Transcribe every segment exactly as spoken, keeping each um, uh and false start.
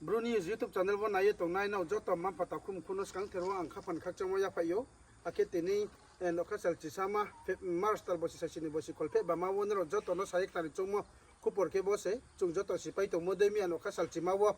Bru News YouTube channel wo nai ye tongnai nrao joto mma-mpha takhu mkhu no skangther wo ang khaphan khakchangmo yaphaih ou. Akhe tini, eh, nougkha sal chisama, Feb-, March tal bosi saisi ni bosi kholpheh bama wo nrao joto no sa ye khnari choungmo khupor khe bo se, chung joto sipai tongmo dei miya nougkha sal chima wo,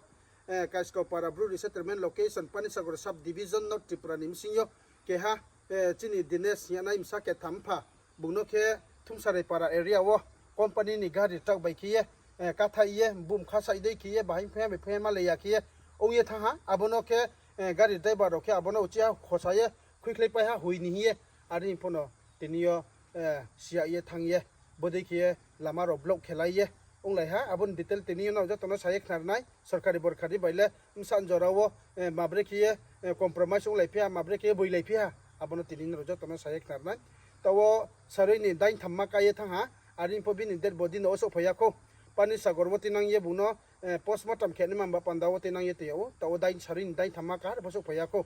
eh, Kaiskau para Bru Resettlement Location, Panisagar Sub Division, North Tripura ni bsing yo keha, eh, chini Dinesh hing ye nai bsa ketham mpha, bung no khe Thumsarai para area wo company ni gari truck bai khe ye, eh, kathaih ye, bum khasaih dei khe ye, bahai phaima bai phaima lei ya khe ye ong ye thanng ha. Abo no khe, eh, gari driver rao khe abo no uchih ha khosa ye khuikhlaipai ha, hui ni hing ye, are ni pho no tini yo, eh, siya ye thanng ye, bodei khe ye lama rao block khelai ye onglai ha. Abo ni detail tini yo nrao joto no sa ye khnari nai. Sorkari borkari bai le bsa jora wo, eh, mabre khe ye, eh, compromise onglaiphi ha, mabre khe ye boilaiphi ha, abo no tini nrao joto no sa ye khnari nai. Taoh wo sarui ni dainthamma ká ye thanng ha, are ni pho bini dead body no wo souhphai ya khou. Panisagar wo tinang ye bung no, eh, postmortem khe naima ba panda wo tinang ye tong yag ou, taoh wo dai-, sarui ni dainthamma ká ha pho souhphai ya khou.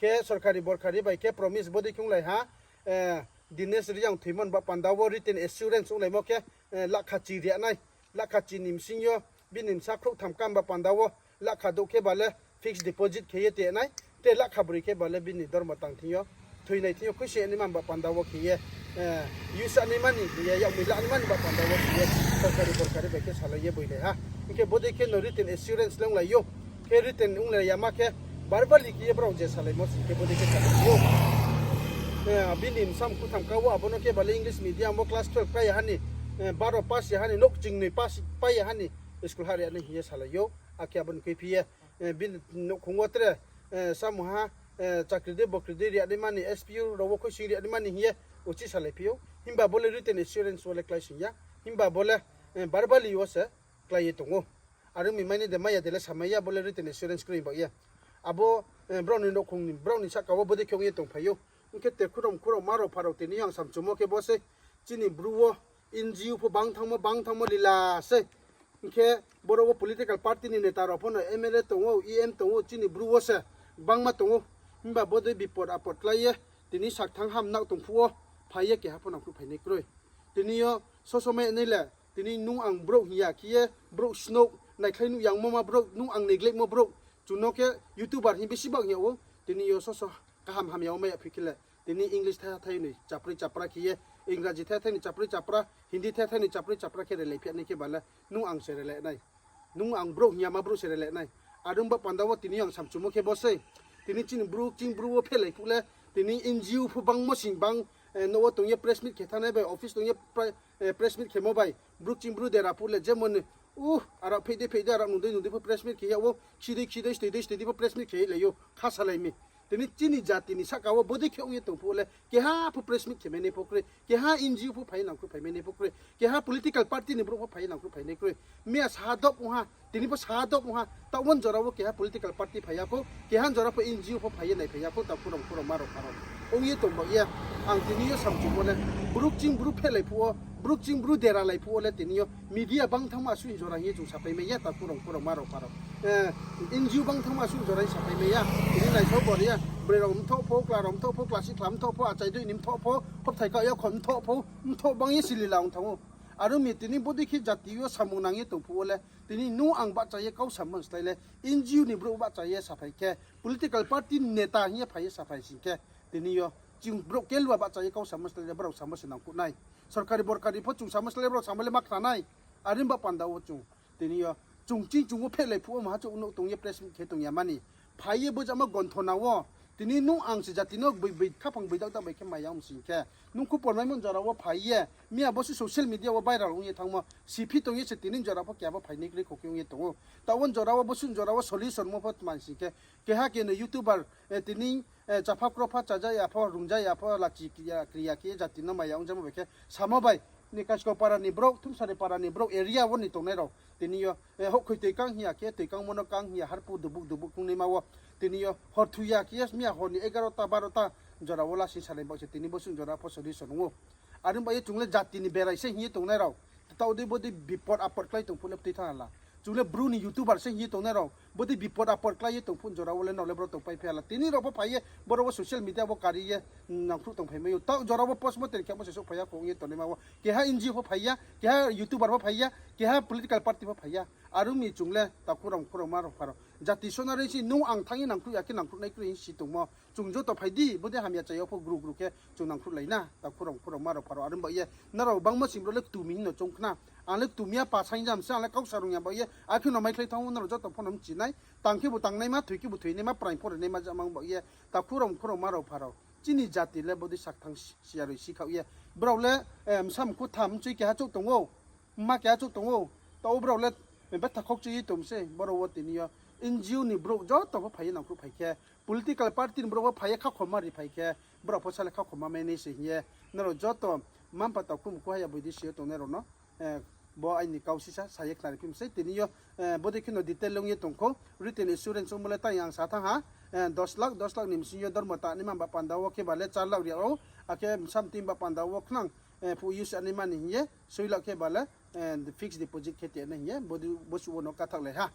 Khe sorkari borkari bai khe promise bodei khe onglai ha, eh, Dinesh Reang thoimo ni ba panda wo written assurance onglaimo khe, eh, lakha chi ri nai, lakha chi ni bsing yo bini bsa khrouhtham ká ba panda wo lakha douh khe ba le fixed deposit khe ye te nai, te lakha broi khe ba le bini dormo tang thing yo, thoinai thing yo khuisi naima ba panda wo khe ye, eh, use naima ni hing ye, yakmoi la naima ni ba panda wo khe ye, sorkari borkari bai khe salai ye boilai ha. Hing khe bodei khe no written assurance le onglai ou, khe written onglai yama khe verbally khe ye brao je salaimo sing khe bodei khe salai ou. Eh, bini bsa mkhutham ka wo abo no khe ba le English medium wo class twelve pai ya ha ni, eh, baro pass ya ha ni, nouh chingnoi pass pai ya ha ni, school ha ri nai hing ye salai ou. Akhe abo ni khuiphi ye, eh, bini nouhkhong wo tre, eh, samung ha, eh, chakri dei bokri dei ri naima ni, S P U rao wo khuisoing ri naima ni hing ye uchih salaiphi ou. Himba bo le written assurance wo le kláisoing ya. Himba bo le, eh, verbally wo se klái ye tong ou. Are ong mi mai nai de mai ya de le samai ya, bo le written assurance kroi ba ye. Abo, eh, brao ni nouhkhong ni, brao ni sahka wo bodei khe ong ye tongphai ou. Hing khe te khurao khurao ma rao pha rao tini yo ang samchumo khe bo sei. Chini Bru wo N G O pho bang thanngmo, bang thanngmo lila sei. Hing khe boro wo political party ni neta rao pho no M L A tong ou, E M tong ou, chini Bru wo se gbangma tong ou. Himba bodei bipod apod klái ye, tini sakthanng ham nao tong phuh wo, phai ye keha pho nangkhruh phainai kroi. Tini yo soso mai nai le, tini nung ang brouh hing ya khe ye, brouh snouh, naikhlai nuh yangmo ma brouh, nung ang neglect mo brouh, chung no khe YouTuber hing bisi bang hing yag ou, tini yo soso kaham hamya wo mai ya phi khe le, tini English thaiha thai ni chaproi chapra khe ye, Ingraji thaiha thai ni chaproi chapra, Hindi thaiha thai ni chaproi chapra khe relai phi nai khe ba le, nung ang se relai nai. Nung ang brouh hing ya ma brouh se relai nai. Are ong ba panda wo tini yo ang samchumo khe bo sei. Tini chini Bru kching Bru wo phehlai phuh le, tini N G O pho bangmo sing bang, eh, nouh wo tong ye press meet khe thanngnai bai, office tong ye pra-, eh, press meet khemo bai, Bru kching Bru dera phuh le jemon ni, uh, arao pheh dei pheh dei, arao nung dei nung dei pho press meet khe yag ou, khi dei khi dei, stoi dei stoi dei pho press meet khe lai ou, kha salai mi. Tini chini jati ni sahka wo bodei khe ong ye tong phuh le, keha pho press meet khe mai nai pho kroi, keha N G O pho phai ye nangkhruh phai mai nai pho kroi, keha political party ni brouh pho phai ye nangkhruh phai nai kroi. Miya saha dop ong ha, tini pho saha dop ong ha, taoh wo jora wo keha political party phai ya khou, keha jora pho N G O pho phai ye naiphai ya khou, takhurao khurao ma rao pha rao. Ong ye tong ba ye, ang tini yo samchumo le, Bru kching Bru phehlai phuh wo, Bru kching Bru dera lai phuh wo le tini yo media bang thanngma asuh jora hing ye chung sapai mai ya, takhurao khurao ma rao pha rao. Eh, N G O bang thanngma asuh jora hing sapai mai ya, tini naisao bor ya, broi rao mthoh pho, chla rao mthoh pho, chlasih chla mthoh pho, achai dei ni mthoh pho, khopthai kah ya kho mthoh pho, mthoh bang ye si lila ong thanng ou. Are ong mi tini bodei khe jati yo samung nang ye tong phuh wo le, tini nung ang bahcha ye kau samo ni slái le, N G O ni brouh bahcha ye saphai khe, political party ni neta hing ye phai ye saphai sing khe, tini yo chung brouh kelua bahcha ye kau samo ni slái le, brao samo se nangkuh nai. Sorkari borkari pho chung samo slái le, brao samo le ma khna nai. Are ong ba panda wo chung, tini yo chung ching chung wo phehlai phuh wo maha chouh nouh tong ye press meet khe tong ya mani. Phai ye bo jama gonthona wo, tini nung ang se jati no boi boi khaphang boi dak dak bai khe maya ong sing khe, nung khupor maimo jora wo phai ye, miya bo se social media wo viral ong ye thanngmo, siphi tong ye se tini jora pho keha bo phainai kroi khou khe ong ye tong ou. Taoh wo jora wo bo suh jora wo solution mo pho tma sing khe, keha keno YouTuber, eh, tini, eh, chapha kropha chaja ya pho, rungja ya pho, lachi kri ya, kri ya khe jati no maya ong jamo bai khe samo bai, ni Kaiskau para ni brouh, Thumsarai para ni brouh, area wo ni tongnai rao, tini yo, eh, houhkhoi toi kang hing ya khe, toi kangmo no kang hing ya, harpu dubuk dubuk tongnaima wo, tini yo, hor thu ya khe, miya hor ni egarota, barota, jora wo lasing salai bao se, tini bo suh jora pho solution ong ou. Are ong ba ye chung le jati ni berai se hing ye tongnai rao, taoh dei bodei bipod apod klái tong phuh le btui thanng ha la. Chung le Bru ni YouTuber se hing ye tongnai rao, bodei bipod apod klái ye tong phuh jora wo le nrao le bro tongpai phi ya la. Tini rao pho phai ye boro wo social media wo kari ye nangkhruh tongphai mai ou. Taoh jora wo post mortem khe mo se souhphai ya kho ong ye tongnaima wo. Keha NGO pho phai ya, keha YouTuber pho phai ya, keha political party pho phai ya. Are ong mi chung le takhu rao, mkhu rao, ma rao, pha rao, jati sona rei se nung ang thanng ye nangkhruh ya khe nangkhruh nai kroi hing si tongmo. Chung joto phai di, bodei hamya chaya pho gru gru khe chung nangkhruhlai na, takhu rao, mkhu rao, ma rao, pha rao. Are ong baoh ye nrao bangma sing bro le ktu mi hing no choung khna. Ang le ktu mi ya, pa saingjam se, ang le kau sa rung ya baoh ye, akhe no maikhlai thanng ou, nrao joto pho no mchi nai. Tang khebu tangnaima, thoi khebu thoinaima, praing pho rinaima jama ong baoh ye, takhu rao, mkhu rao, ma rao, pha rao. Chini jati le bodei sakthanng si-, siya roi si khaoh ye. Brao le, eh, bsa mkhu tham mchoi keha chouh tong ou, mma keha chouh tong ou. Taoh wo brao le, eh, betha khoukchui ye tong se, boro wo tini yo NGO ni brouh joto pho phai ye nangkhruh phai khe, political party ni brouh pho phai ye khakhoma ri phai khe, brao pho sa le khakhoma mai nai se hing ye, nrao joto mma-mpha, takhu mkhu, haya boidi si yo tongnai rao no, eh, bo aini kau sisa sa ye khnari phi mi sei. Tini yo, eh, bodei khe no detail ong ye tong khou, written assurance ongmo le tang ang sa thanng ha, eh, dos lakh, dos lakh ni bsing yo dormo tangnaima ba panda wo khe ba le char lakh ri yag ou, akhe bsa mtui ba panda wo khnang, eh, phuh use anaima ni hing ye, soi lakh khe ba le, eh, fixed deposit khe te nai hing ye, bodei, bosuh wo no kathaohlai ha.